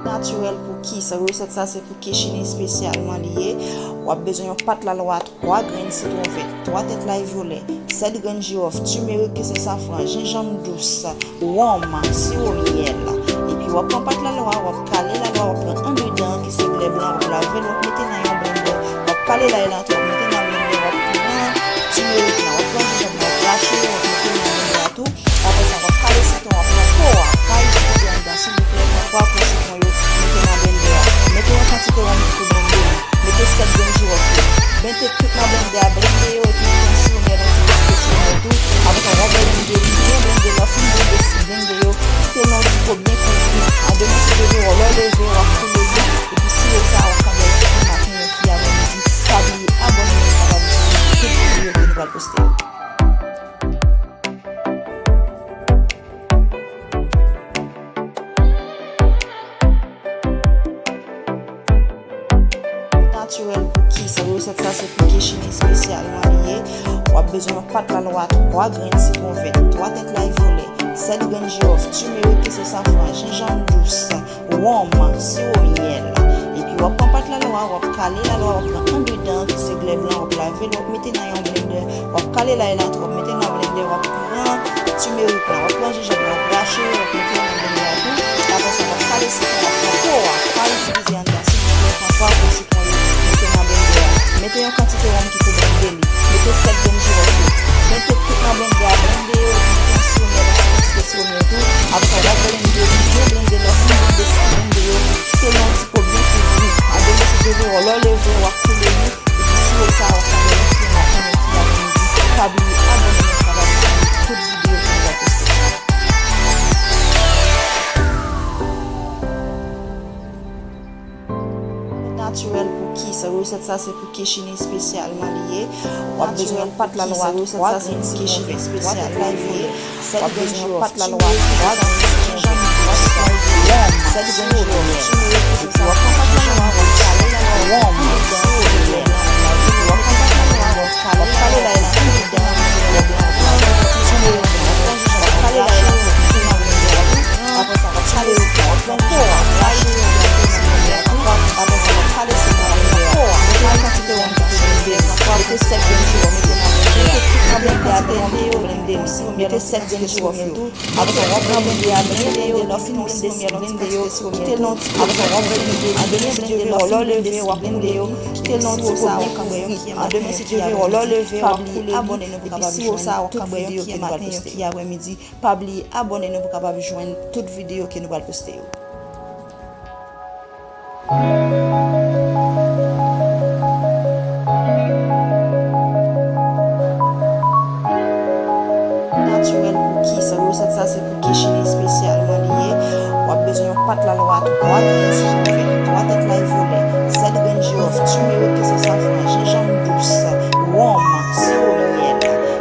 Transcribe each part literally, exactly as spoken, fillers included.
Natirèl pou kis. Resèt sa se pou kis chini espesyalman li ye. W ap bezwen yon pat lalwa, twa grenn sitwon vèt, twa tèt lay vyolè, sèt grenn jiwòf, timerik ki se safran, jenjanm dous, wonm, siwo myèl. Epi w ap pran pat lalwa, w ap kale lalwa, w ap pran andedan ki se blè blan, w ap lave l, w ap mete nan yon blendè. W ap kale lay lan tou, w ap mete nan blendè, w ap pran timerik lan, w ap pran jenjanm lan, w ap rache yo, w ap mete nan blendè a tou. Apre sa, w ap kale sitwon, w ap pran po a, pa itilize anndan, silvouplè, pran twa po sitwon yo, mete nan blendè a. Mete yon kantite wonm ki pou blende li. Mete sèt grenn jiwòf yo. Mete tout nan blendè a, blende yo, epi mete yon siwo myèl, yon ti kantite siwo myèl tou. Apre sa, w ap blende li, byen blende, lè w fin blende, blende yo, kite l nan yon ti po byen kouvri. A demen si Dye vle, lè w leve, w ap koule li, epi siwo sa a, w ap kanbe l yon ti maten, yon ti aprèmidi. Pa bliye abòne pou w kapab jwenn tout videyo ke nou pral poste yo. Natirèl pou kis. Resèt sa se pou kis chini espesyalman li ye. W ap bezwen yon pat lalwa, twa grenn sitwon vèt, twa tèt lay vyolè, sèt grenn jiwòf, timerik ki se safran, jenjanm dous, wonm, siwo myèl. Epi w ap pran pat lalwa, w ap kale lalwa, w ap pran andedan ki se blè blan, w ap lave l, w ap mete nan yon blendè, w ap kale lay lan tou, w ap mete nan blendè, w ap pran timerik lan, w ap pran jenjanm lan, w ap rache yo, w ap mete yo nan blendè a tou. Apre sa, w ap kale sitwon, w ap pran po a, pa itilize anndan, silvouplè, pran twa po sitwon yo, mete nan blendè a. Mete yon kantite wonm ki pou blende li. Mete sèt grenn jiwòf yo. Mete tout nan blendè a, blende yo, epi mete yon siwo myèl, yon ti kantite siwo myèl tou. Apre sa, w ap blende li, byen blende, lè w fin blende sa, blende yo, kite l nan yon ti po byen kouvri. A demen si Dye vle, lè w leve, w ap koule li, epi siwo sa a, w ap kanbe l yon ti maten, yon ti aprèmidi. Pa bliye abòne pou w kapab jwenn tout videyo ke nou va poste. Natirèl pou kis. Resèt sa se pou kis chini espesyalman li ye. W ap bezwen yon pat lalwa, twa grenn sitwon vèt, twa tèt lay vyolè, sèt grenn jiwòf, twa grenn sitwon vèt, twa tèt lay vyolè, sèt grenn jiwòf, timerik ki se safran, jenjanm dous, wonm, siwo myèl. Epi w ap pran pat lalwa, w ap kale lay lan andedan, w ap kale lay lan, w ap pran jenjanm, w ap kale lay lan, w ap mete nan blendè a tou. Apre sa, w ap kale sitwon, w ap pran po a, rache yo, w ap mete nan blendè a tou. Apre sa, w ap kale sitwon, w ap pran po a, mete yon kantite wonm ki pou blende, mete sèt grenn jiwòf, mete nan blendè a, mete tout nan blendè a, blende yo, blende yo, mete sèt grenn jiwòf yo tou. Apre sa, w ap pran blende a, blende yo, lè w fin blende, blende yo, kite l nan ti po. Apre sa, w ap blende, a demen si Dye vle, lè w fin blende, w ap blende yo, kite l nan ti po byen kouvri. A demen si Dye vle, lè w leve, w ap koule li, epi siwo sa a, w ap kanbe yon ti maten, yon ti aprèmidi. Pa bliye abòne nou pou w kapab jwenn tout videyo ke nou pral poste yo. Natirèl pou kis. Resèt sa se pou kis chini espesyalman li ye. W ap bezwen yon pat lalwa, twa grenn sitwon vèt, twa tèt lay vyolè, sèt grenn jiwòf, timerik ki se safran, jenjanm dous, wonm, siwo myèl.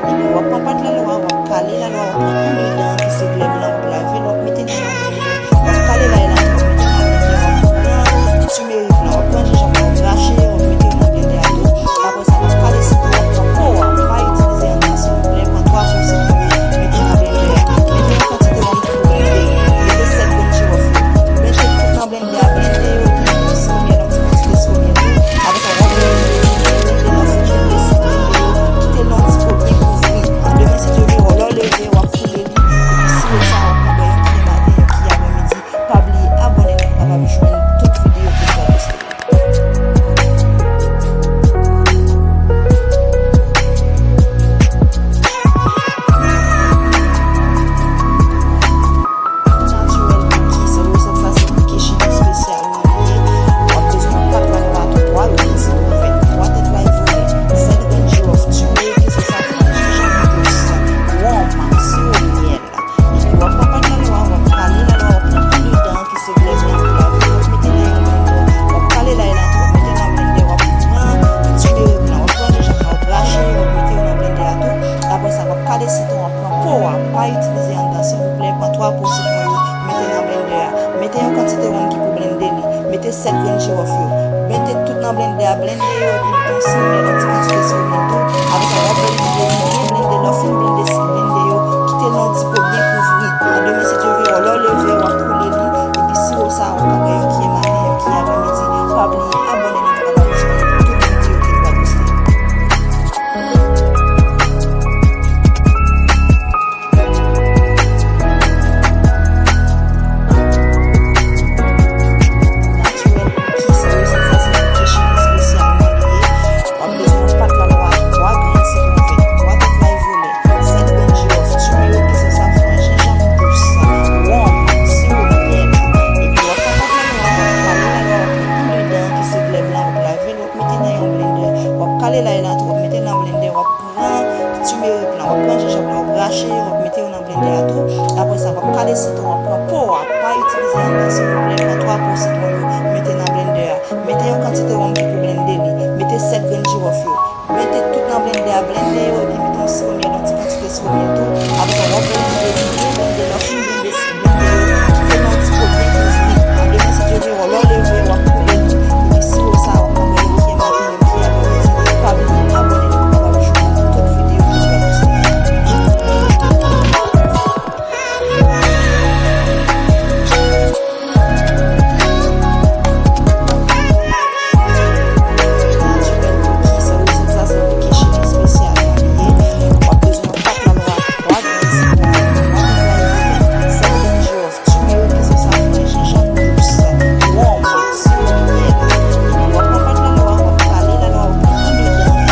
Epi w ap pran pat lalwa, w ap kale lalwa, w ap pran andedan ki se blè blan, w ap lave l, w ap mete nan yon blendè, w ap kale lay lan, w ap mete nan blendè, w ap pran timerik lan, w ap pran jenjanm lan, w ap rache, w ap mete yo nan blendè a tou. Apre sa, w ap kale sitwon, w ap pran po a, pa itilize anndan silvouplè, pran twa po sitwon yo, mete nan blendè a, mete yon kantite wonm ki pou blende, mete sèt grenn jiwòf yo, mete tout nan blendè a, blende yo, epi mete yon siwo myèl, yon ti kantite siwo myèl tou. Apre sa, w ap blende, blende, blende, lè w fin blende, blende yo, kite l nan yon ti po byen kouvri. A demen si Dye vle, lè w leve, w ap koule li, epi siwo sa a, w ap kanbe yon ti maten, yon ti aprèmidi. Pa bliye abòne nou pou w kapab jwenn tout videyo ke nou va poste. Natirèl pou kis. Resèt sa se pou kis chini espesyalman li ye. W ap bezwen yon pat lalwa, twa grenn sitwon vèt, twa tèt lay vyolè, sèt grenn jiwòf, timerik ki se safran, jenjanm dous, wonm, siwo myèl. Epi w ap pran pat lalwa, w ap kale lalwa, w ap pran andedan ki se blè blan, w ap lave, w ap mete nan yon blendè, w ap kale lay lan tou, w ap mete nan blendè, w ap pran timerik lan, w ap pran jenjanm lan, w ap rache yo, w ap mete yo nan blendè a tou. Apre sa, w ap kale sitwon, w ap pran po a, pa itilize anndan silvouplè, pran twa po sitwon yo, mete nan blendè a. Mete yon kantite wonm ki pou blende li. Mete sèt grenn jiwòf yo. Mete tout nan blendè a, blende yo, epi mete yon siwo myèl, yon ti kantite siwo myèl tou. Apre sa, w ap blende, byen blende, lè w fin blende, si blende yo, kite l nan yon ti po byen kouvri. A demen, si Dye vle, lè w leve, w ap koule li, epi siwo sa a, w Silvouplè, pran twa po sitwon yo, mete nan blendè a. Mete yon kantite wonm ki pou blende li. Mete sèt grenn jiwòf yo. Mete tout nan blendè a, blende yo, epi mete yon siwo myèl, yon ti kantite siwo myèl tou. Apre sa, w ap blende li, byen blende, lè w fin blende, blende yo, kite l nan yon ti po byen kouvri. An demen, si Dye vle, lè w leve, w ap koule li. Epi siwo sa a, w ap pran bwè yon kiyè maten, yon kiyè apremidi. Pa bliye abòne nou pou w kapab jwenn tout videyo ki nou pral poste. Natirèl pou ki sa resèt sa se pou ki chili espesyalman li ye. W ap bezwen yon pat lalwa, twa grenn sitwon, twa grenn lay vèt, sèt grenn jiwòf, timerik ki se safran, jenjanm dous, wonm, siwo myèl. Epi w ap pran pat lalwa, w ap kale lalwa, w ap pran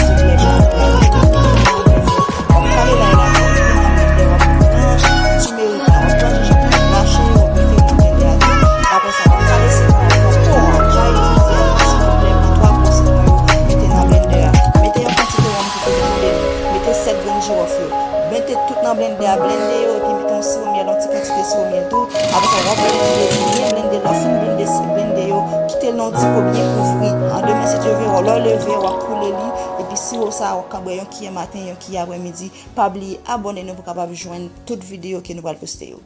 anndedan ki se blè blan, w ap kale lay la, w ap mete nan blendè, w ap pran timerik la, w ap pran jenjanm nan, w ap rache yo, w ap mete yo nan blendè a tou. Apre sa, w ap kale sitwon an, pran po a, pa itilize anndan, silvouplè, pran twa po sitwon yo, mete nan blendè a. Mete yon kantite wonm ki pou blende li. Mete sèt grenn jiwòf yo. Mete tout nan blendè a, blende yo, epi mete yon siwo myèl, yon ti kantite siwo myèl tou. Apre sa, w ap blende li, byen blende, lè w fin blende, blende yo, kite l nan yon ti po byen kouvri. An demen, si Dye vle, lè w leve, w ap koule li, epi siwo sa a, w ap ka bwè yon kiyè maten, yon kiyè apremidi. Pa bliye abòne nou pou w kapab jwenn tout videyo ke nou pral poste yo.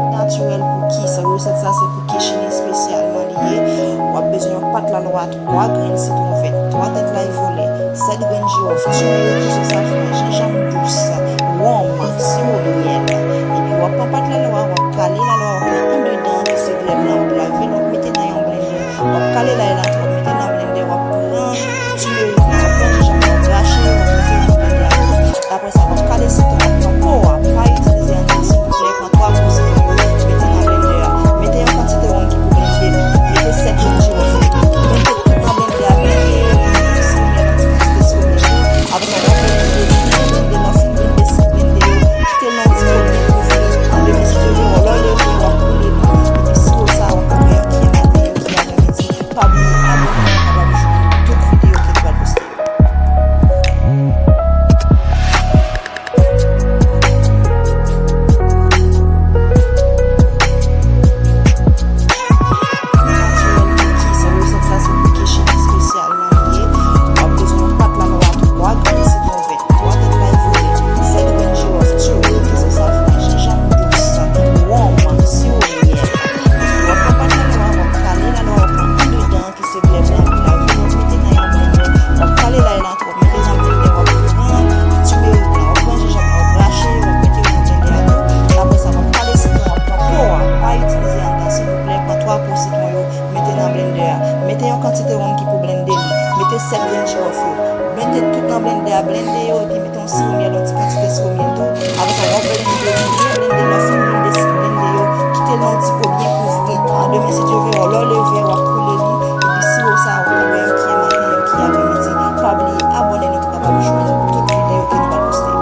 Natirèl pou ki sa resèt sa se pou ki chili espesyalman li ye. W ap bezwen yon pat lalwa, twa grenn sitwon vèt, twa tèt lay vole, sèt grenn jiwòf, timerik ki se safran, jenjanm dous, wonm, siwo myèl. Epi w ap pran pat lalwa, w ap kale lalwa, w ap pran anndedan ki se blè blan, w ap lave l, w ap mete nan yon blendè. W ap kale lay la tou, w ap mete nan blendè, w ap pran timerik la, w ap pran jenjanm la, w ap rache yo, w ap mete yo nan blendè a tou. Apre sa, w ap kale sitwon, w ap pran po a, pa itilize anndan, silvouplè, pran twa po sitwon yo, mete nan blendè a. Mete yon kantite wonm ki pou blende li, mete sèt grenn jiwòf yo, mete tout nan blendè a, blende yo, epi mete siwo myèl, yon ti kantite siwo myèl tou. Apre sa, w ap blende, blende, blende, lè w fin blende, si blende yo, kite l nan yon ti po byen kouvri. An demen, si Dye vle, lè w leve, w ap koule li. Epi siwo sa a, w ap pran yon kiyè maten, yon kiyè apremidi. Pa bliye abòne pou w kapab jwenn tout videyo ke nou pral poste yo. Natirèl pou ki sa resèt sa se pou ki chili espesyalman li ye. W ap bezwen yon pat lalwa, twa grenn sitwon vèt, twa tèt lay vole, sèt grenn jiwòf, timerik ki se safran, jenjanm dous, wonm, siwo myèl. W ap pran pat lalwa, w ap kale lalwa, w ap pran anndedan ki se blè blan, w ap lave, w ap mete nan yon blendè, w ap kale lay la tou, w ap mete nan blendè, w ap pran timerik la, w ap pran jenjanm la, w ap rache yo, w ap mete yo nan blendè a tou. Apre sa, w ap kale sitwon, w ap pran po a, pa itilize anndan, silvouplè, pran twa po sitwon yo, mete nan blendè a. Mete yon kantite wonm ki pou blende li. Mete sèt grenn jiwòf yo. Mete tout nan blendè a, blende yo, epi mete yon siwo myèl, yon ti kantite siwo myèl tou. Apre sa, w ap blende, byen blende, lè w fin blende, si blende yo, kite l nan yon ti po byen kouvri. An demen, si Dye vle, lè w leve, w ap koule li, epi siwo sa a, w ap pran yon kiyè maten, yon kiyè apremidi. Pa bliye abòne nou pou w kapab jwenn tout videyo ke nou pral poste yo.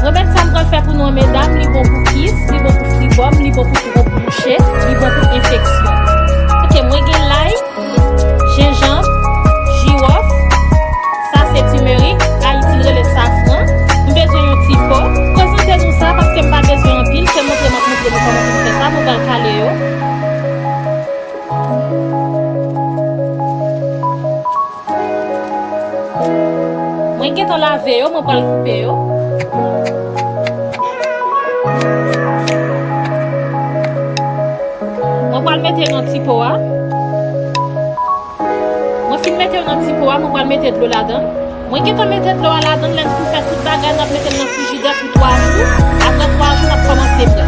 Remèd sa m pral fè pou nou an, medam, li bon pou kis, li bon pou fribòm, li bon pou twòp bouche, li bon pou enfeksyon. Ok, mwen gen lay, jenjanm, jiwòf, sa se timerik, Ayiti l rele safran. M bezwen yon ti po. Prezante nou sa paske m pa bezwen anpil, se montre m ap montre nou kòman pou m fè sa, mwen pral kale yo. Mwen gentan lave yo, mwen pral koupe yo. Mwen pral mete yo nan ti po a. Mwen fin mete yo nan ti po a, mwen pral mete dlo ladan. Mwen gentan mete dlo a ladan, lè n fin fè tout bagay, n ap mete l nan frijidè pou twa jou. Apre twa jou, n ap kòmanse bwè.